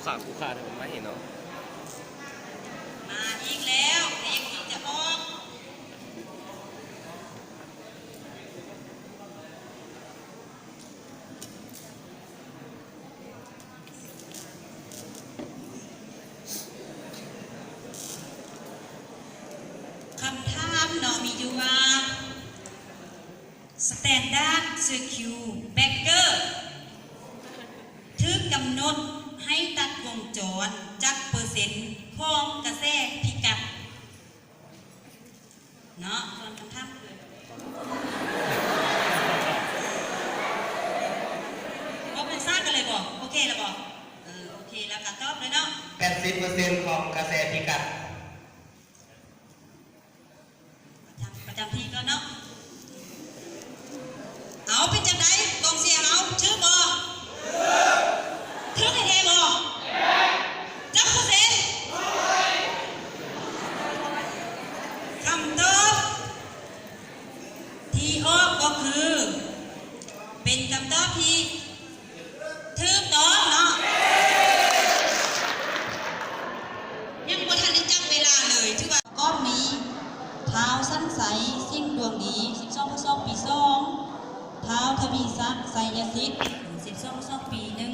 ສາມຄູ່ຄ້າທີ່ເພິ່ນມາເຫັນເນາະ. ມາອີກແລ້ວ ເລກທີ່ຈະອອກ. ຄຳຖາມເນາະ ມີຢູ່ວ່າ Standard Circle Breaker ຖືກກຳນົດໃຫ້ຕັດວົງຈອນຈັກເປີເຊັນຂອງກະແສພິກັດ? ເນາະ ສ່ວນຄຳຖາມ ເວົ້າພາສາກັນເລີຍບໍ? ໂອເຄແລ້ວບໍ? ເອີ ໂອເຄແລ້ວກະຕອບເລີຍເນາະ. ແປດສິບເປີເຊັນຂອງກະແສພິກັດ. ປະຈຳ ປະຈຳທີ່ກ່ອນເນາະ. ເອົາ ເປັນຈັ່ງໃດ ກອງເຊຍເຮົາ ຖືກບໍ່? ຖືກແທ້ໆບໍ່? ຈັກເປີເຊັນ? ຄຳຕອບທີ່ອອກກໍຄື ເປັນຄຳຕອບທີ່ຖືກຕ້ອງເນາະ. ຍັງບໍ່ທັນໄດ້ຈັບເວລາເລີຍ ຖືວ່າ ກໍມີ ທ້າວສັນໄຊ ສິງດວງດີ ສິບສອງ ປ.ສອງ ປີສອງ, ທ້າວທະວີສັກ ໄຊຍະສິດ ສິບສອງ ປ.ສອງ ປີໜຶ່ງ,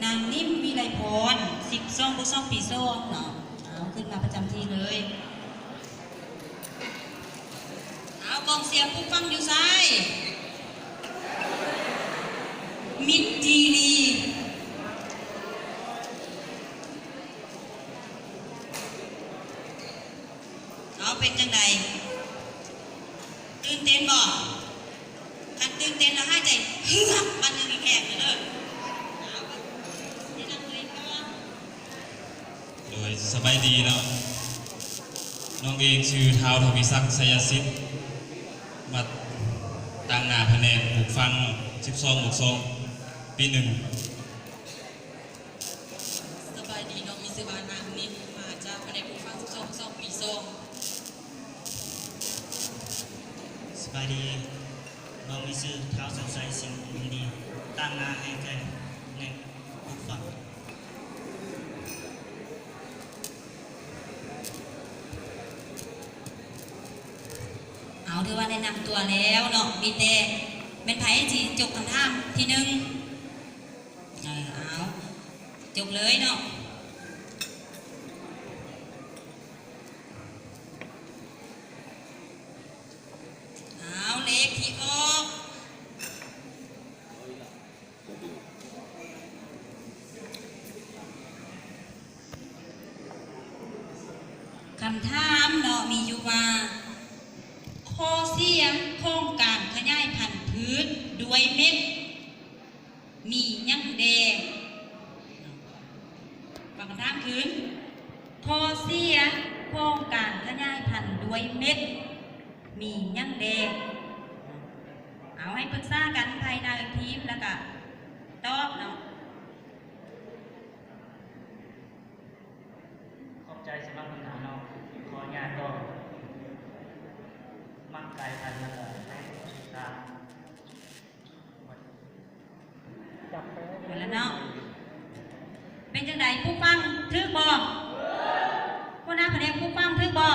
ນາງນິ້ມ ວິໄລພອນ ສິບສອງ ປ.ສອງ ປີສອງເນາະ. ເອົາ ຂຶ້ນມາປະຈຳທີ່ເລີຍ. ເອົາ ກອງເຊຍຜູ້ຟັງຢູ່ຊ້າຍ ມິດຈີລີ. ເອົາ ເປັນຈັ່ງໃດ? ຕື່ນເຕັ້ນບໍ່? ຄັນຕື່ນເຕັ້ນແລ້ວຫາຍໃຈເຮືອກບາດໜຶ່ງແຮງໆເດີ. ເອົາ ແນະນຳຕົວເອງກ່ອນ. ໂດຍ ສະບາຍດີເນາະ, ນ້ອງເອງຊື່ ທ້າວ ທະວີສັກ ໄຊຍະສິດ ມາຕາງໜ້າພະແນກປູກຝັງ ສິບສອງ ບວກສອງ ປີໜຶ່ງ. ສະບາຍດີ, ນ້ອງມີຊື່ວ່າ ນາງນິ້ມ ມາຈາກພະແນກປູກຝັງ ສິບສອງ ສອງ ປີສອງ. ສະບາຍດີ, ນ້ອງມີຊື່ ທ້າວ ສັນໄຊ ສິງດວງດີ ຕາງໜ້າໃຫ້ແກ່ພະແນກປູກຝັງ. ເອົາ ຖືວ່າແນະນຳຕົວແລ້ວເນາະ, ມີແຕ່ແມ່ນໃຜທີ່ຈົກຄຳຖາມທີໜຶ່ງ? ເອີ ເອົາ ຈົກເລີຍເນາະ. ເອົາ ເລກທີ່ອອກ. ຄຳຖາມເນາະ ມີຢູ່ວ່າ ຂໍ້ເສຍຂອງການຂະຫຍາຍພັນພືດດ້ວຍເມັດ ມີຫຍັງແດ່? ຟັງຄຳຖາມຄືນ, ຂໍ້ເສຍຂອງການຂະຫຍາຍພັນດ້ວຍເມັດ ມີຫຍັງແດ່? ເອົາ ໃຫ້ປຶກສາກັນພາຍໃນທີມ ແລ້ວກະຕອບເນາະ. ຂອບໃຈສຳລັບຄຳຖາມເນາະ, ຂໍອະນຸຍາດຕໍ່ ມັນກາຍພັນ ແລ້ວກະໃຫ້ຕິດຕາມ. ໝົດແລ້ວເນາະ. ເປັນຈັ່ງໃດ ຜູ້ຟັງຖືກບໍ່? ຫົວໜ້າພະແນກ ຜູ້ຟັງຖືກບໍ່?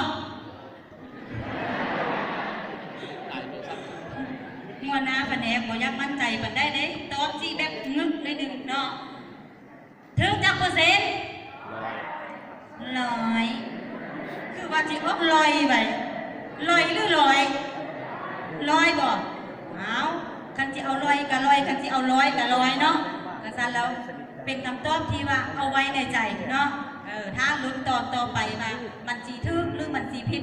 ຫົວໜ້າພະແນກບໍ່ຢາກໝັ້ນໃຈປານໃດເດ້, ຕອບຊິແບບງຶກໜ້ອຍໜຶ່ງເນາະ. ຖືກຈັກເປີເຊັນ? ຮ້ອຍ. ຮ້ອຍ. ຄືວ່າຊິອອກລອຍໄວ້. ລອຍຫຼືລອຍ? ລອຍບໍ່? ເອົາ, ຄັນຊິເອົາລອຍກໍລອຍ, ຄັນຊິເອົາລອຍກໍລອຍເນາະ. ຈັ່ງຊັ້ນແລ້ວ ເປັນຄຳຕອບທີ່ວ່າເອົາໄວ້ໃນໃຈເນາະ. ເອີ, ຖ້າລຸ້ນຕອນຕໍ່ໄປວ່າມັນຊິຖືກຫຼືມັນຊິຜິດ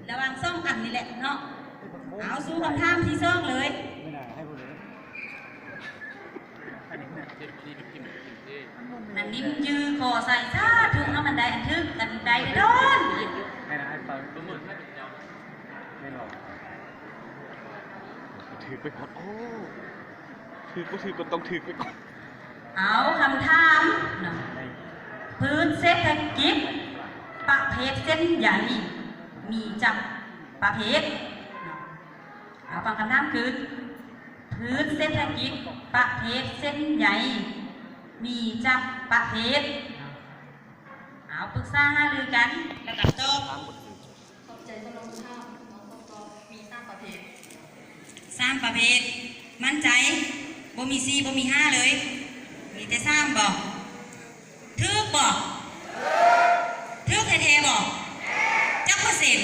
ລະຫວ່າງສອງອັນນີ້ແຫຼະເນາະ. ເອົາ, ສູ່ຄຳຖາມທີສອງເລີຍ. ນາງນິ້ມຈື່ຂໍໃສ່ ສາທຸ ໃຫ້ມັນໄດ້ອັນຖືກກັນໄດ້ເດີ. ຖືກໄປກ່ອນ. ໂອ້ ຖືກບໍ່ຖືກກໍຕ້ອງຖືກໄປກ່ອນ. ເອົາ, ຄຳຖາມເນາະ, ພືດເສດຖະກິດປະເພດເສັ້ນໃຍມີຈັກປະເພດ? ເອົາ, ຟັງຄຳຖາມຄືນ, ພືດເສດຖະກິດປະເພດເສັ້ນໃຍ ມີຈັກປະເພດ? ເອົາ ປຶກສາຫາລືກັນ ແລ້ວກໍຕອບ. ຂອບໃຈສຳລັບຄຳຖາມເນາະ ຄຳຕອບມີສາມປະເພດ. ສາມປະເພດ. ໝັ້ນໃຈ? ບໍ່ມີສີ່ ບໍ່ມີຫ້າເລີຍ? ມີແຕ່ສາມບໍ? ຖືກບໍ່? ຖືກແທ້ໆບໍ? ຈັກເປີເຊັນ?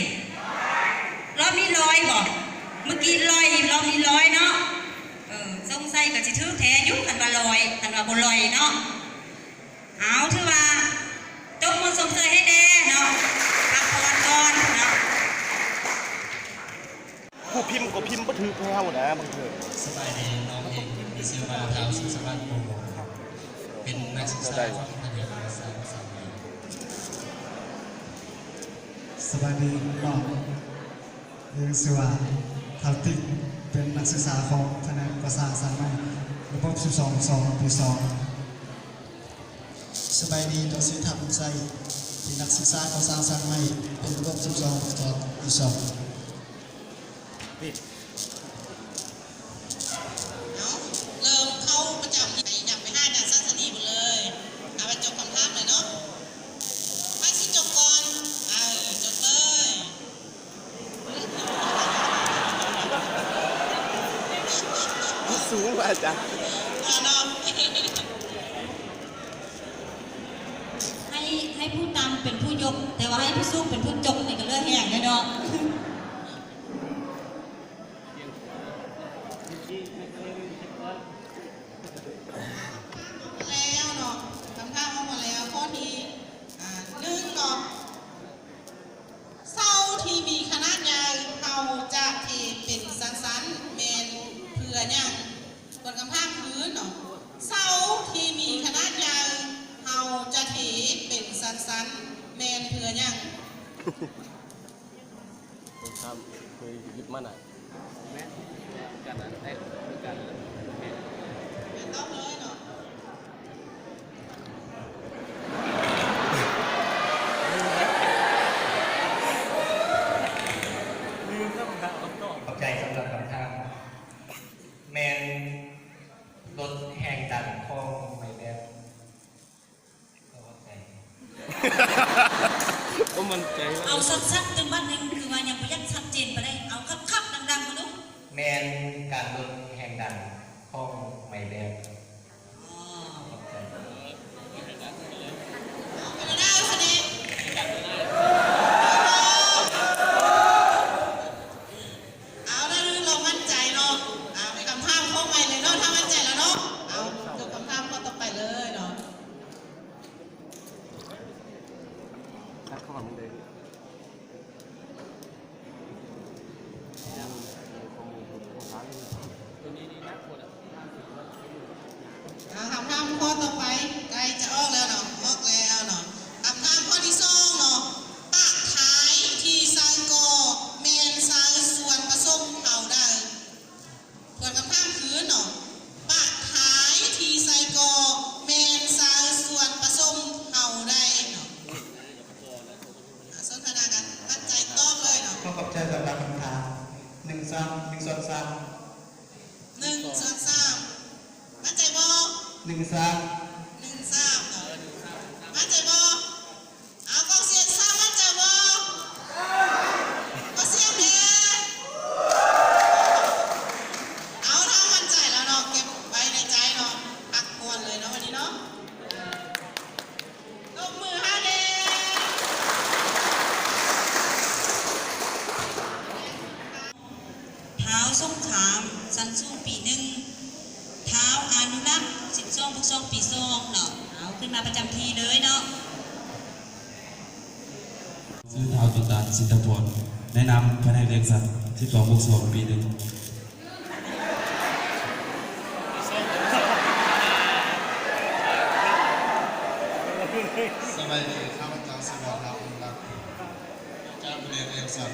ລອບນີ້ຮ້ອຍບໍ? ເມື່ອກີ້ຮ້ອຍ ລອບນີ້ຮ້ອຍເນາະ. ເອີ ສົງໄສກໍຊິຖືກແທ້ຢູ່ ຄັນວ່າຮ້ອຍ ຄັນວ່າບໍ່ຮ້ອຍເນາະ. ເອົາ ຖືວ່າຕົບມືຊົມເຊີຍໃຫ້ແດ່ເນາະ ພັກຜ່ອນກ່ອນເນາະ. ຜູ້ພິມກໍພິມບໍ່ຖືກແລ້ວນະ ບາງເທື່ອ. ສະບາຍດີ ນ້ອງເອງມີຊື່ວ່າ ທ້າວ ສຸດສະຫວັດ ວົງວົງ ເປັນນັກສຶກສາຂອງຄະນະພາສາສາມັນ. ສະບາຍດີ ນ້ອງເອງຊື່ວ່າ ທ້າວ ຕິກ ເປັນນັກສຶກສາຂອງຄະນະພາສາສາມັນ ລະບົບສິບສອງ ສອງ ປີສອງ. ສະບາຍດີ ນ້ອງຊື່ ທັບ ໄຊ ເປັນນັກສຶກສາກໍ່ສ້າງສາງໃໝ່ ເປັນລະບົບສິບສອງ ສອງ ປີສອງ. ເອົາ ເລີ່ມເຂົ້າປະຈຳທີ່ ຢາກໄປຫາອາຈານສັນສະນີພຸ້ນເລີຍ. ເອົາ ໄປຈົບຄຳຖາມເລີຍເນາະ. ໃຜຊິຈົບກ່ອນ? ເອີ ຈົບເລີຍ. ມັນສູງວ່າອາຈານ. ເອົາເນາະ ໃຫ້ ໃຫ້ຜູ້ຕ່ຳເປັນຜູ້ຍົກ ແຕ່ວ່າໃຫ້ຜູ້ສູງເປັນຜູ້ຈົກນີ້ກໍເຫຼືອແຮງເດ້ເນາະ. ແລ້ວເນາະ ຄຳຖາມອອກມາແລ້ວ ຂໍ້ທີ ອ່າ ໜຶ່ງເນາະ. ເສົາທີ່ມີຂະໜາດໃຫຍ່ ເຮົາຈະເທເປັນຊັ້ນໆ ແມ່ນເພື່ອຫຍັງ? ທວນຄຳຖາມຄືນເນາະ ເສົາທີ່ມີຂະໜາດໃຫຍ່ ເຮົາຈະເທເປັນຊັ້ນໆ ແມ່ນເພື່ອຫຍັງ? ສົງຄາມເຄີຍຍຶດມານະ. ແມ່ນ ຄືກັນນະ ແມ່ນຄືກັນ. ແມ່ນ ຕອບເລີຍເນາະ. ລືມນຳ ຄຳຕອບ. ຂອບໃຈສຳລັບຄຳຖາມ. ແມ່ນລົດແຮງດັນຂອງໄມແບບ. ບໍ່ໝັ້ນໃຈ. ບໍ່ໝັ້ນໃຈ. ເອົາຊັດໆ ຕື່ມບາດໜຶ່ງ ຄືວ່າຍັງບໍ່ຢາກຊັດເຈນປານໃດ. ເອົາຄັກໆ ດັງໆ ມາດູ. ແມ່ນການລົດແຮງດັນຂອງໄມແບບ. ອໍ ຂອບໃຈ. ເອົາໄປແລ້ວຊະເດ. ເອົາລະ ລອງໝັ້ນໃຈເນາະ. ເອົາ ເປັນຄຳຖາມຂໍ້ໃໝ່ເລີຍເນາະ ຖ້າໝັ້ນໃຈແລ້ວເນາະ. ເອົາ ຈົບຄຳຖາມຂໍ້ຕໍ່ໄປເລີຍເນາະ. ເອົາ ຄຳຖາມຂໍ້ຕໍ່ໄປ ໃກ້ຈະອອກແລ້ວເນາະ ອອກແລ້ວເນາະ. ຄຳຖາມຂໍ້ທີສອງເນາະ ປະທາຍທີ່ໃສ່ກໍແມ່ນໃສ່ສ່ວນປະສົມເທົ່າໃດ? ທວນຄຳຖາມຄືນເນາະ ປະທາຍທີ່ໃສ່ກໍແມ່ນໃສ່ສ່ວນປະສົມເທົ່າໃດເນາະ? ອາ ສົນທະນາກັນ ໝັ້ນໃຈຕອບເລີຍເນາະ. ຂໍຂອບໃຈສຳລັບຄຳຖາມ. ໜຶ່ງສ່ວນ ໜຶ່ງສ່ວນສາມ. ໜຶ່ງສ່ວນສາມ. ໝັ້ນໃຈບໍ່? ໜຶ່ງສ່ວນ ໜຶ່ງສ່ວນສາມເນາະ. ໝັ້ນໃຈບໍ່? ເອົາ ກອງສຽງສາມ ໝັ້ນໃຈບໍ່? ຂໍສຽງແດ່. ເອົາ ຖ້າໝັ້ນໃຈແລ້ວເນາະ ເກັບໄວ້ໃນໃຈເນາະ ພັກຜ່ອນເລີຍເນາະ ວັນນີ້ເນາະ. ຕົບມືໃຫ້ແດ່. ທ້າວສົງຄາມ ຊັ້ນສູງປີໜຶ່ງ, ທ້າວອານຸລັກ ສິບສອງບວກສອງ ປີສອງເນາະ. ເອົາ ຂຶ້ນມາປະຈຳທີ່ເລີຍເນາະ. ຊື່ທ້າວຕຸນຕານ ສິນທະພອນ, ໃນນາມພະແນກລ້ຽງສັດ ສິບສອງບວກສອງ ປີໜຶ່ງ. ສະບາຍດີ, ຂ້າພະເຈົ້າຊື່ວ່າ ທ້າວ ອະນຸລັກ ຈາກພະແນກລ້ຽງສັດ.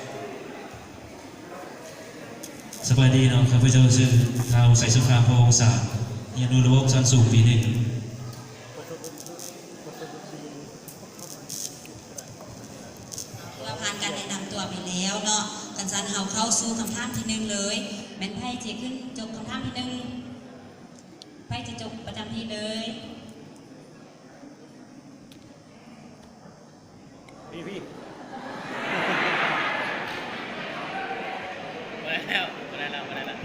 ສະບາຍດີເນາະ, ຂ້າພະເຈົ້າຊື່ ທ້າວ ໄຊສົງຄາມ ພະວົງສາ, ຮຽນຮູ້ລະບົບຊັ້ນສູງປີໜຶ່ງ. ເມື່ອຜ່ານການແນະນຳຕົວໄປແລ້ວເນາະ, ຄັນຊັ້ນເຮົາເຂົ້າສູ່ຄຳຖາມທີໜຶ່ງເລີຍ. ແມ່ນໃຜຊິຂຶ້ນຈົບຄຳຖາມທີໜຶ່ງ? ໃຜຊິຈົບປະຈຳທີ່ເລີຍ? ແລ້ວ ບໍ່ໄດ້ແລ້ວ ບໍ່ໄດ້ແລ້ວ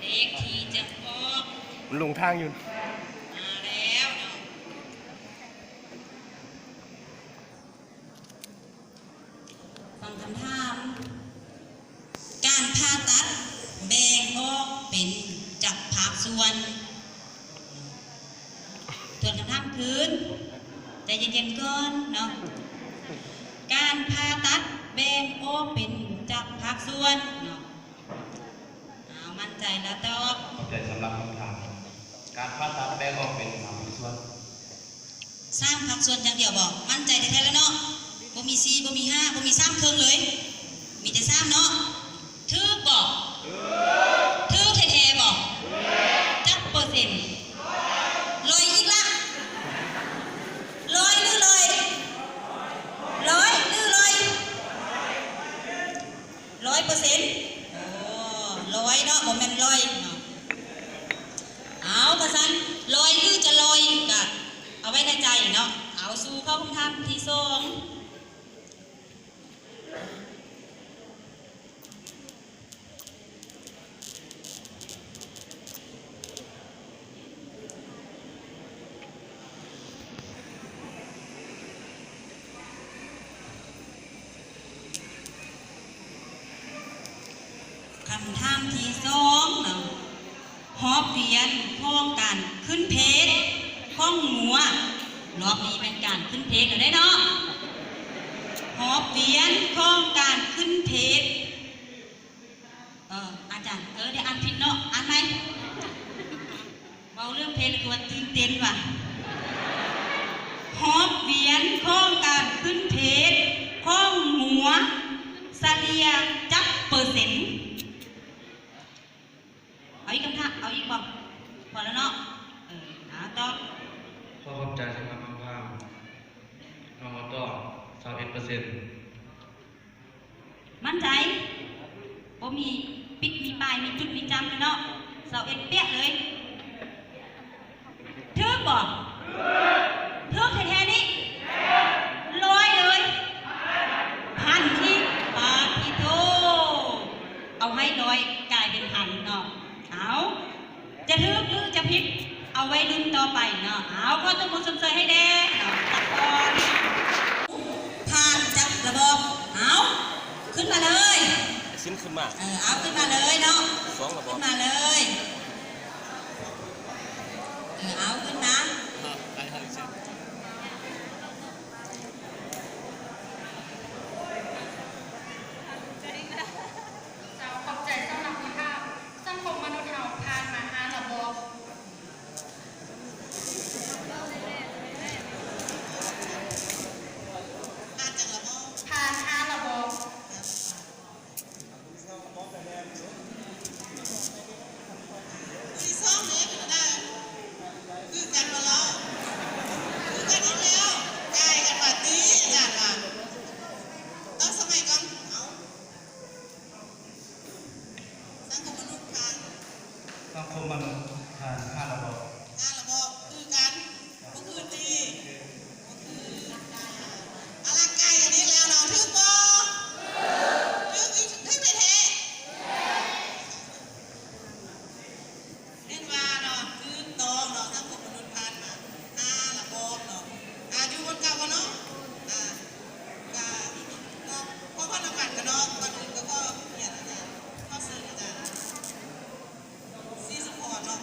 ເລກທີ່ຈະອອກ ມັນຫຼົງທາງຢູ່ ມາແລ້ວເນາະ. ຟັງຄຳຖາມ. ການຜ່າຕັດແບ່ງອອກເປັນຈັກພາກສ່ວນ? ທວນຄຳຖາມຄືນ. ໃຈເຢັນໆກ່ອນເນາະ. ການຜ່າຕັດແບ່ງອອກເປັນຈັກພາກສ່ວນເນາະ? ເອົາ ໝັ້ນໃຈແລ້ວຕອບ. ຂອບໃຈສຳລັບຄຳຖາມ. ການຜ່າຕັດແບ່ງອອກເປັນສາມພາກສ່ວນ. ສາມພາກສ່ວນຢ່າງດຽວບໍ? ໝັ້ນໃຈແທ້ໆແລ້ວເນາະ. ບໍ່ມີສີ່ ບໍ່ມີຫ້າ ບໍ່ມີສາມເຄິ່ງເລີຍ. ມີແຕ່ສາມເນາະ. ຖືກບໍ? ຖືກແທ້ໆບໍ? ຈັກເປີເຊັນ? ຮ້ອຍອີກລະ. ຮ້ອຍຫຼືຮ້ອຍ? ຮ້ອຍຫຼືຮ້ອຍ? ຮ້ອຍເປີເຊັນ. ໂອ້ ຮ້ອຍເນາະ ບໍ່ແມ່ນຮ້ອຍເນາະ. ເອົາ ກະຊັ້ນ ຮ້ອຍຫຼືຈະຮ້ອຍ ກະເອົາໄວ້ໃນໃຈເນາະ. ເອົາ ສູ່ເຂົ້າຄຳຖາມທີສອງ. ຄຳຖາມທີສອງເນາະ, ຮອບວຽນຂອງການຂຶ້ນເພດຂອງງົວ, ຮອບນີ້ແມ່ນການຂຶ້ນເພດແລ້ວເດ້ເນາະ, ຮອບວຽນຂອງການຂຶ້ນເພດ. ເອີ ອາຈານ ເອີ ໄດ້ອ່ານຜິດເນາະ, ອ່ານໃໝ່. ເວົ້າເລື່ອງເພດແລ້ວຄືວ່າຕື່ນເຕັ້ນວ່າ ຮອບວຽນຂອງການຂຶ້ນເພດຂອງງົວສະເລ່ຍຈັກເປີເຊັນ? ເອົາອີກຄຳຖາມ, ເອົາອີກບໍ່? ພໍແລ້ວເນາະ. ເອີ ເອົາ ຕອບ. ຂໍຂອບໃຈສຳລັບຄຳຖາມ. ນ້ອງກໍຕອບ ຊາວເອັດເປີເຊັນ. ໝັ້ນໃຈ? ບໍ່ມີປິດ ມີປາຍ ມີຈຸດ ມີຈ້ຳເລີຍເນາະ, ຊາວເອັດປຽກເລີຍ. ຖືກບໍ່? ຖືກແທ້ໆນີ້? ຮ້ອຍເລີຍ? ພັນອີກ? ປາທິໂທ ເອົາໃຫ້ຮ້ອຍກາຍເປັນພັນເນາະ. ເອົາ ຈະຖືກຫຼືຈະຜິດ ເອົາໄວ້ລຸ້ນຕໍ່ໄປເນາະ. ເອົາ ຂໍຕົບມືຊົມເຊີຍໃຫ້ແດ່ເນາະ. ຜ່ານຈັກລະບອກ. ເອົາ ຂຶ້ນມາເລີຍ. ຊິນຂຶ້ນມາ. ເອີ ເອົາ ຂຶ້ນມາເລີຍເນາະ. ສອງລະບອກ. ຂຶ້ນມາເລີຍ. ເອີ ເອົາ ຂຶ້ນມາ. ເຈົ້າ ຂອບໃຈສຳລັບຄຳຖາມ. ສັງຄົມມະນຸດເຮົາຜ່ານມາຫ້າລະບອກ. ຜ່ານຈັກລະບອກ? ຜ່ານຫ້າລະບອກ. ຜູ້ທີສອງເດ້ ເປັນໃດ? ຄືກັນບໍ່ລະ? ຄືກັນອີກແລ້ວ. ກ່າຍກັນວ່າຕິ ອາຈານວ່າ. ຕໍ່ສະໄໝກ່ອນ. ເອົາ ສັງຄົມມະນຸດຜ່ານ. ສັງຄົມມະນຸດຜ່ານຫ້າລະບອກ. ຫ້າລະບອກ ຄືກັນ. ບໍ່ຄືຕິ? ບໍ່ຄື. ອາ ຫຼັກກາຍກັນອີກແລ້ວເນາະ. ຖືກບໍ່? ຖືກອີກ ຖືກແທ້ໆ. ແມ່ນວ່າເນາະ ຖືກຕ້ອງເນາະ, ສັງຄົມມະນຸດຜ່ານມາຫ້າລະບອກເນາະ. ອາ ຢູ່ບົນເກົ່າບໍ່ເນາະ? ອາ ກະ ເນາະ ຂໍພະນັກງານກັນເນາະ. ກ່ອນອື່ນກໍຂໍຮຽນອາຈານ ຂໍເຊີນອາຈານ ສີສຸພອນເນາະ.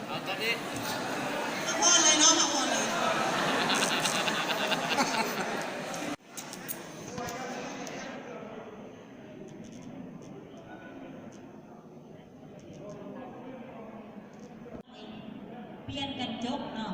ເອົາຕອນນີ້ ພັກຜ່ອນເລີຍເນາະ ພັກຜ່ອນເລີຍ. ປ່ຽນກັນຈົກເນາະ.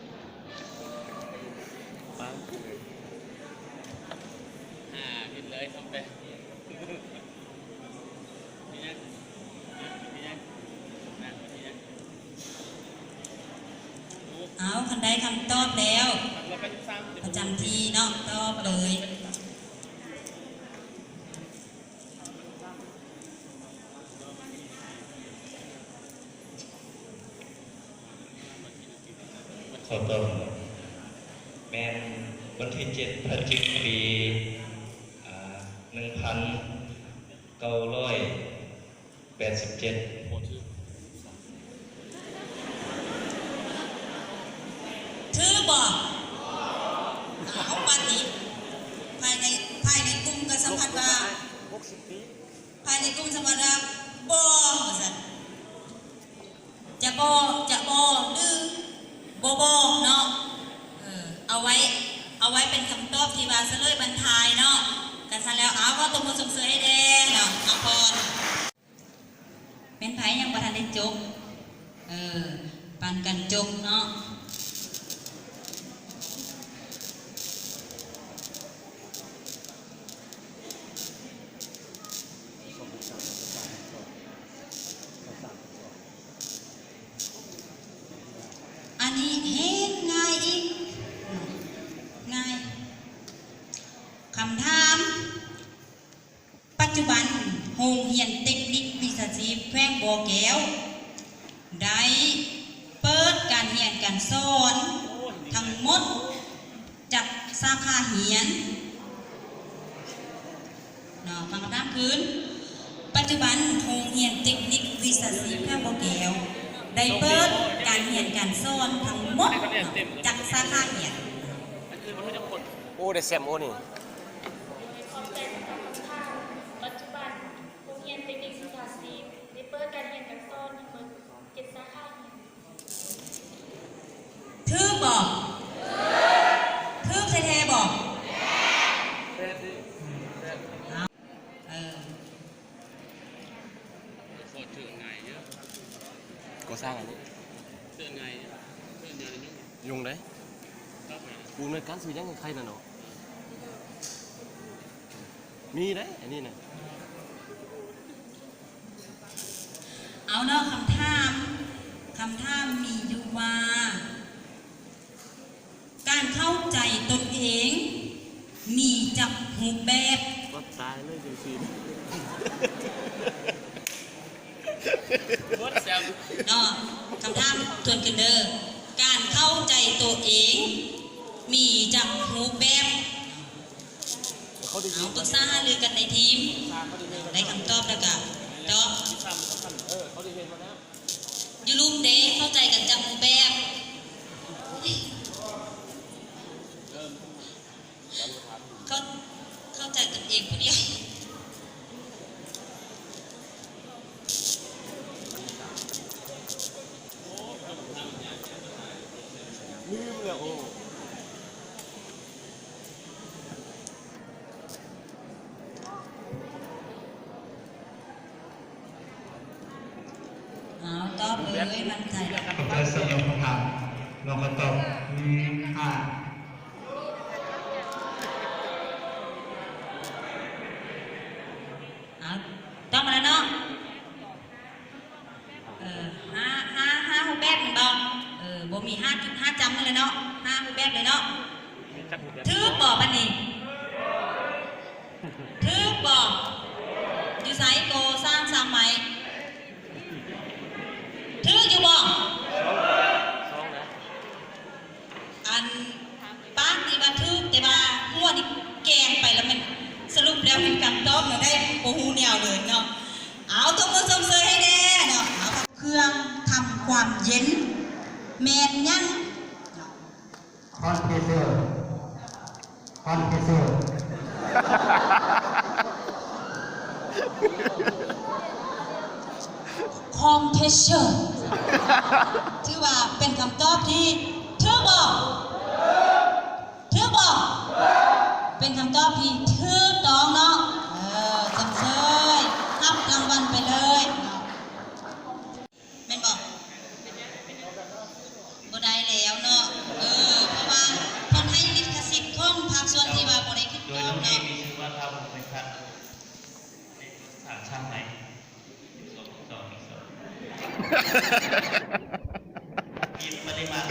ເອົາ ຄັນໄດ້ຄຳຕອບແລ້ວ ປະຈຳທີ່ເນາະ ຕອບເລີຍ. ຂໍຕອບ ແມ່ນວັນທີເຈັດ ພະຈິກ ປີ ອາ ໜຶ່ງພັນເກົ້າຮ້ອຍ ແປດສິບເຈັດ. ຖືກບໍ່? ເອົາ ບັດນີ້ ພາຍໃນ ພາຍໃນກຸ່ມກໍສຳພັດວ່າ ພາຍໃນກຸ່ມສຳພັດວ່າບໍ່ ວ່າຊັ້ນ. ຈະບໍ່ ຈະບໍ່ ຫຼື ບໍ່ບອກເນາະ. ເອີ ເອົາໄວ້ ເອົາໄວ້ເປັນຄຳຕອບທີ່ວ່າສະເຫຼີຍບັນທ້າຍເນາະ. ຄັນຊັ້ນແລ້ວ ເອົາ ຂໍຕົບມືຊົມເຊີຍໃຫ້ແດ່ເນາະ. ເອົາ ພອນ ແມ່ນໃຜຍັງບໍ່ທັນໄດ້ຈົກ? ເອີ ປັນກັນຈົກເນາະ. ອັນນີ້ແຮງງ່າຍອີກ ງ່າຍ. ຄຳຖາມ, ປັດຈຸບັນໂຮງຮຽນເຕັກນິກວິຊາຊີບແຂວງບໍ່ແກ້ວ ໄດ້ເປີດການຮຽນການສອນທັງໝົດຈັກສາຂາຮຽນ? ເນາະ ຟັງຄຳຖາມຄືນ, ປັດຈຸບັນໂຮງຮຽນເຕັກນິກວິຊາຊີບແຂວງບໍ່ແກ້ວ ໄດ້ເປີດການຮຽນການສອນທັງໝົດຈັກສາຂາຮຽນ? ໂອ້ ໄດ້ແຊມໂອ້ນີ້. ຂອບໃຈສຳລັບຄຳຖາມ. ປັດຈຸບັນໂຮງຮຽນເຕັກນິກວິຊາຊີບໄດ້ເປີດການຮຽນການສອນທັງໝົດເຈັດສາຂາຮຽນ. ຖືກບໍ່? ຖືກແທ້ໆບໍ່? ເອີ ກໍສ້າງອັນນີ້ ຍຸງເດ້. ກູແມ່ນການຊື້ຫຍັງໃຫ້ໄຂ່ນະເນາະ. ມີເດ້ ອັນນີ້ນະ. ເອົາເນາະ ຄຳຖາມ, ຄຳຖາມມີຢູ່ວ່າ ການເຂົ້າໃຈຕົນເອງມີຈັກຮູບແບບ? ອດຕາຍເລີຍຈັ່ງຊີ້. ເນາະ ຄຳຖາມທວນຂຶ້ນເດີ້, ການເຂົ້າໃຈຕົວເອງມີຈັກຮູບແບບ? ເອົາ ປຶກສາຫາລືກັນໃນທີມ, ໄດ້ຄຳຕອບແລ້ວກະຕອບ. ຢູ່ລຸ່ມເດ້ ເຂົ້າໃຈກັນຈັກຮູບແບບ? ເຂົ້າ ເຂົ້າໃຈຕົນເອງຜູ້ດຽວ. ລືມແລ້ວ ໂອ້. ເອົາ ຕອບເລີຍ ໝັ້ນໃຈ. ຂອບໃຈສຳລັບຄຳຖາມ. ລອງມາຕອບ ອືມ ຫ້າ. ເອົາ ຕອບມາແລ້ວເນາະ. ເອີ ຫ້າ ຫ້າ ຫ້າຮູບແບບແມ່ນບໍ່? ເອີ ບໍ່ມີ ຫ້າ ຫ້າຈຳນັ້ນແຫຼະເນາະ, ຫ້າຮູບແບບເລີຍເນາະ. ຖືກບໍ່ບັດນີ້? ຖືກບໍ່? ຢູ່ໃສ? ກໍ່ສ້າງ ສ້າງໃໝ່. ຖືກຢູ່ບໍ່? ອັນ ປາກນີ້ວ່າຖືກ ແຕ່ວ່າຫົວນີ້ແກງໄປແລ້ວແມ່ນ ສະຫຼຸບແລ້ວແມ່ນຄຳຕອບແນວໃດ ບໍ່ຮູ້ແນວເລີຍເນາະ. ເອົາ ຕົບມືຊົມເຊີຍໃຫ້ແດ່ເນາະ. ເອົາ ເຄື່ອງທຳຄວາມເຢັນແມ່ນຫຍັງ? ຄອມເພຣສເຊີ. ຄອມເພຣສເຊີ. ຄອມເພຣສເຊີ ຖືວ່າເປັນຄຳຕອບທີ່ຖືກບໍ່? ຖືກບໍ່? ເປັນຄຳຕອບທີ່ຖືກຕ້ອງເນາະ. ເອີ ຊົມເຊີຍ ຮັບລາງວັນໄປເລີຍເນາະ. ແມ່ນບໍ່? ບໍ່ໄດ້ແລ້ວເນາະ. ເອີ ເພາະວ່າເພິ່ນໃຫ້ລິຂະສິດຂອງພາກສ່ວນທີ່ວ່າບໍ່ໄດ້ຖືກຕ້ອງເນາະ. ມີຊື່ວ່າທ້າວພົມວິພັດ ສ້າງສາມໃໝ່ ສອງ ສອງ ສອງ ມີປະລິມານ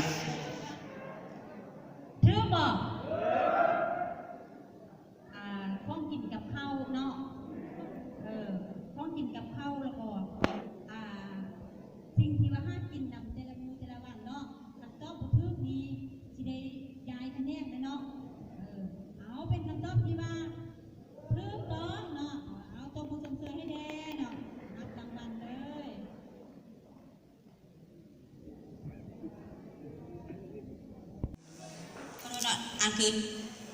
ອັນຄື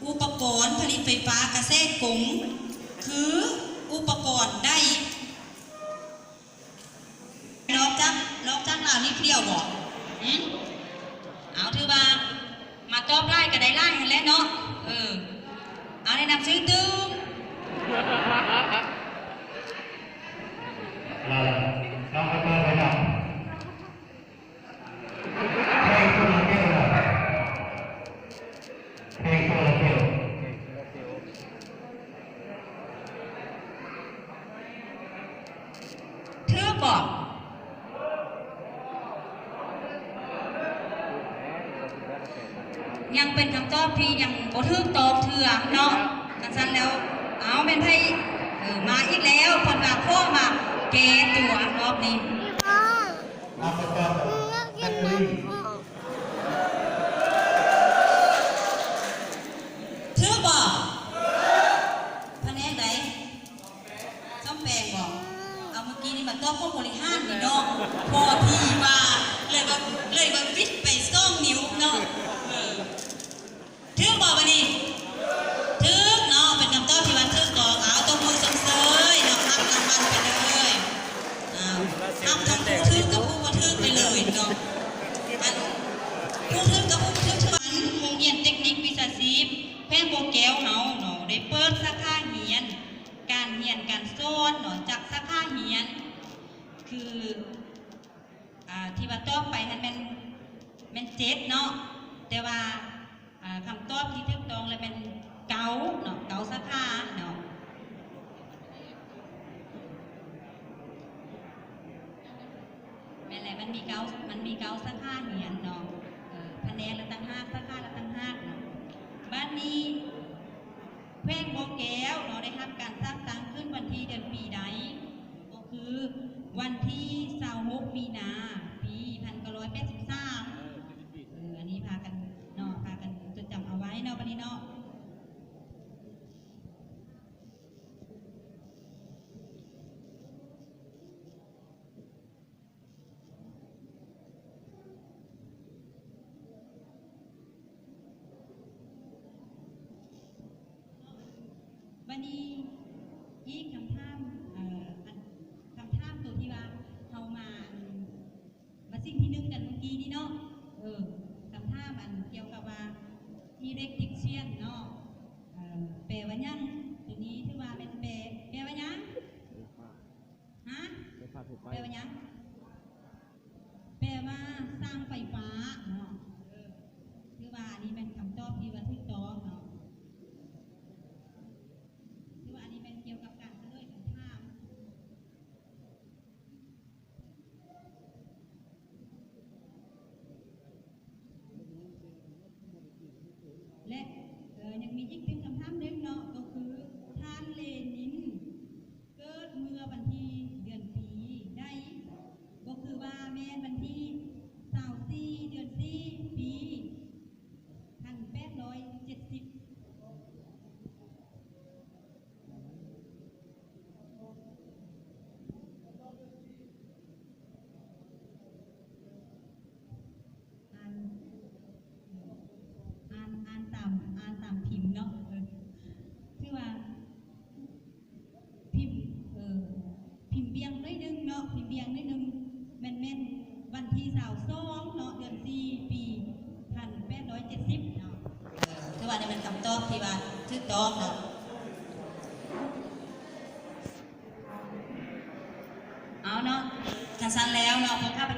ອຸປະກອນຜະລິດໄຟຟ້າກະແສກົງ ຄືອຸປະກອນໃດ ນອກຈາກ ນອກຈາກລາວນີ້ຜູ້ດຽວບໍ? ຫື? ເອົາ ຖືວ່າມາຕອບຫຼາຍກະໄດ້ຫຼາຍຫັ້ນແຫຼະເນາະ. ເອີ ເອົາ ແນະນຳຊື່ຕື່ມ. ລາວ ນ້ອງໄປເປີດໄວ້ນຳ. ຖືກບໍ່? ຍັງເປັນຄຳຕອບທີ່ຍັງບໍ່ຖືກຕ້ອງເທື່ອເນາະ. ຄັນຊັ້ນແລ້ວ ເອົາ ແມ່ນໃຜ ເອີ ມາອີກແລ້ວ ເພິ່ນວ່າຂໍມາແກ້ຕົວຮອບນີ້. ຖືກບໍ່? ພະແນກໃດ? ສ້ອມແປງບໍ່? ເອົາ ມື້ກີ້ນີ້ມາຕອບຂອງບໍລິຫານນີ້ເນາະ ພໍດີວ່າ ເລີຍວ່າ ເລີຍວ່າວິດໄປສອງນິ້ວເນາະ. ເອີ ຖືກບໍ່ບາດນີ້? ຖືກເນາະ ເປັນຄຳຕອບທີ່ວ່າຖືກຕ້ອງ. ເອົາ ຕົບມືຊົມເຊີຍເນາະ ຮັບລາງວັນໄປເລີຍ. ເອົາ ຮັບທັງຜູ້ຖືກກັບຜູ້ບໍ່ຖືກໄປເລີຍເນາະ. ອັນ ຜູ້ຖືກກັບຜູ້ບໍ່ຖືກ ໂຮງຮຽນເຕັກນິກວິຊາຊີບແຂວງບໍ່ແກ້ວເຮົາເນາະ ໄດ້ເປີດສາຂາຮຽນ ການຮຽນການສອນເນາະ ຈາກສາຂາຮຽນ ຄື ອ່າ ທີ່ວ່າຕອບໄປຫັ້ນແມ່ນ ແມ່ນເຈັດເນາະ ແຕ່ວ່າ ອ່າ ຄຳຕອບທີ່ຖືກຕ້ອງລະແມ່ນເກົ້າເນາະ ເກົ້າສາຂາເນາະ. ແມ່ນແຫຼະ ມັນມີເກົ້າ ມັນມີເກົ້າສາຂາຮຽນເນາະ ເອີ ພະແນກລະຕ່າງຫາກ ສາຂາລະຕ່າງຫາກເນາະ. ບາດນີ້ ແຂວງບໍ່ແກ້ວເນາະ ໄດ້ຮັບການສ້າງຕັ້ງຂຶ້ນວັນທີເດືອນປີໃດ? ກໍຄືວັນທີຊາວຫົກ ມີນາ ປີພັນເກົ້າຮ້ອຍແປດສິບສາມ. ເອີ ອັນນີ້ພາກັນເນາະ ພາກັນຈົດຈຳເອົາໄວ້ເນາະ ບັດນີ້ເນາະ. ບັດນີ້ອີກຄຳຖາມ ເອີ ອັນ ຄຳຖາມໂຕທີ່ວ່າເຮົາມາ ມາສິ່ງທີ່ໜຶ່ງກັນມື້ກີ້ນີ້ເນາະ ເອີ ຄຳຖາມອັນກ່ຽວກັບວ່າ electrician ເນາະ ເອີ ແປວ່າຫຍັງ? ໂຕນີ້ຖືວ່າແມ່ນແປ ແປວ່າຫຍັງ? ຮະ? ແປວ່າຫຍັງ? ແປວ່າຊ່າງໄຟຟ້າເນາະ ເອີ ຖືວ່າອັນນີ້ແມ່ນຄຳຕອບທີ່ວ່າຖືກຕ້ອງເນາະ ຖືວ່າອັນນີ້ແມ່ນກ່ຽວກັບການສະເໜີຄຳຖາມ. ແລະ ເອີ ຍັງມີອີກເປັນຄຳຖາມໜຶ່ງເນາະ ກໍຄື ທ່ານເລນິນ ເກີດເມື່ອວັນທີ ເດືອນປີໃດ? ກໍຄືວ່າແມ່ນວັນທີ ຊາວສີ່ ເດືອນສີ່ ປີ ພັນແປດຮ້ອຍເຈັດສິບ. ອ່ານ ອ່ານ ອ່ານຕາມ ອ່ານຕາມພິມເນາະ ເອີ ຖືວ່າພິມ ເອີ ພິມບ່ຽງໜ້ອຍໜຶ່ງເນາະ ພິມບ່ຽງໜ້ອຍໜຶ່ງ ແມ່ນ ແມ່ນວັນທີຊາວສອງເນາະ ເດືອນສີ່ ປີພັນແປດຮ້ອຍເຈັດສິບເນາະ ເອີ ຖືວ່ານີ້ແມ່ນຄຳຕອບທີ່ວ່າຖືກຕ້ອງເນາະ. ເອົາເນາະ ຄັນຊັ້ນແລ້ວເນາະ ພວກຂ້າພະ